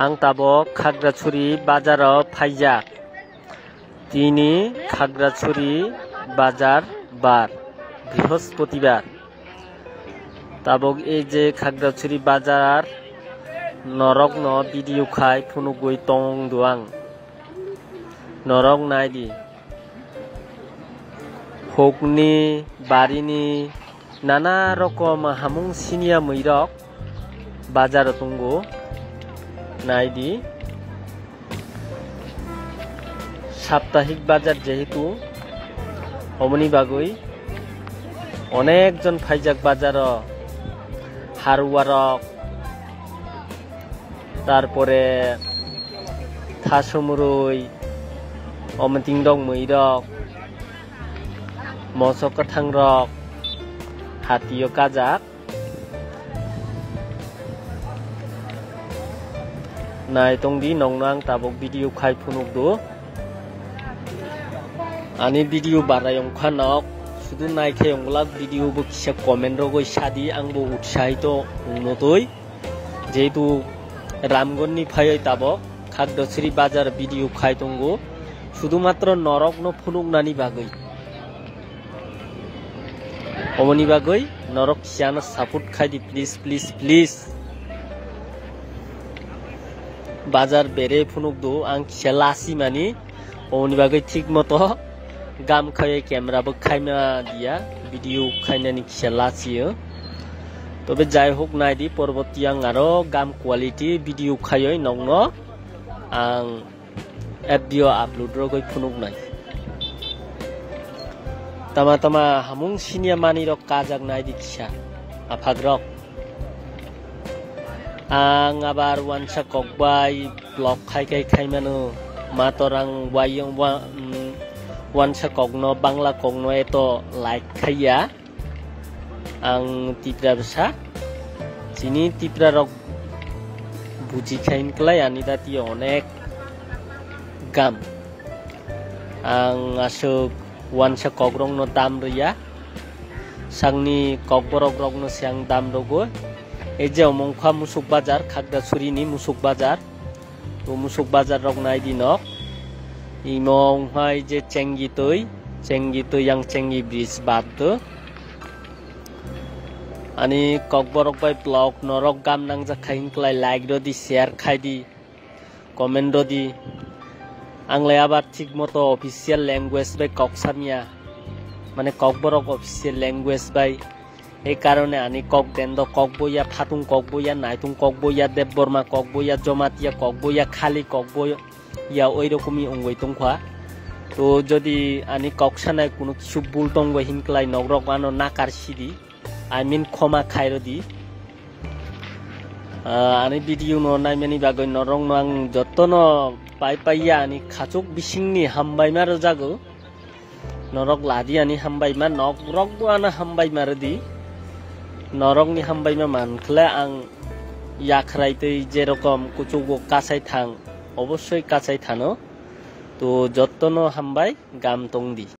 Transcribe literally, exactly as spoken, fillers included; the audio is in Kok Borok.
Ang tabok Khagrachuri bazaro phaijak. Tini Khagrachuri bazar bar, Brihospoti bar. Tabok ei je Khagrachuri bazar norokno video khai phunugwi tongdu ang. Norok naidi. Hukni, barini, nana rokom hamung siniya mwirok bazaro tongo. Naidi. Saptahik bazar jehetu, omoni bagwi onek jon phaijak bazaro, haruwarok, tarpore thasumrui, omoting rok, mui rok, moso kwthang rok, hatio kajak. Nai tongdi, nokno ang tabok video khai phunukdu. Ani video barai wngkha nok, sudu naikhe wngwlak video bo kisa comment rogwi sadi, angbo utsahito wngmutwi. Jehetu Ramgarhni phaiwi tabok Khagrachuri bazar video khai tongo, sudu matro norokno phunuknani bagwi. Omoni bagwi norok kisa ano support khai di, please, please, please. Bazar bere phunukdu, ang kisa lasi mani, omoni bagwi thik moto gam khai camera bo khaima diya, video khainani kisa lasiyo. Tobe jai hok, naidi, porborti ang aro gam quality video khaiwi nokno ang F B o upload rogwi phunuknai. Tama tama hamung siniya manwirok kajak naidi kisa, aphakrok. Ang abar wansa kokbai vlog khai khai khai mano. Mator ang wayung wa-, mm, wansa kokno, Bangla kokno eto like khaiya. Ang Tipra bwsa, chini Tipra rok buji khain klai ani dati onek gam. Ang aswk wansa kokrokno dam rwya, sakni kokborok rokno se ang dam rwgo. Ei je omo wngkha Musuk Bazar, Khagrachuri ni Musuk Bazar. O Musuk Bazar rok naidi nok. Imo wngkha ei je Chengitwi, Chengitwi yang Chengi bridge bad do. Ani kokborok bai vlog norok gam nangjak khai wngklai, like rodi, share khai di, comment rodi. Ang lai abar thik moto official language bai kok samya, mane kokborok official language bai. Ei karone ani kok dendo kok boya, phatung kok boya, naitung kok boya, Debbarma kok boya, Jomatia kok boya, Khali kok boya, oirokomi wngwi tongkha. To jodi ani kok sanai kunu kisu bul tongwi hinklai nokrok ano nakar sidi, I mean khoma khairodi. Ah, ani video no naimani bagwi norokno ang jotono pai paiya ani khachuk bisingni hambaima rwjago. Norok ladi ani hambaima, nokrok bo ano hambaima rwdi. Norokni hambaima mankhle ang yakhrai twi jerokom kuchugo kasai thang, obossoi kasai thano. To jottono hambai, gam tongdi.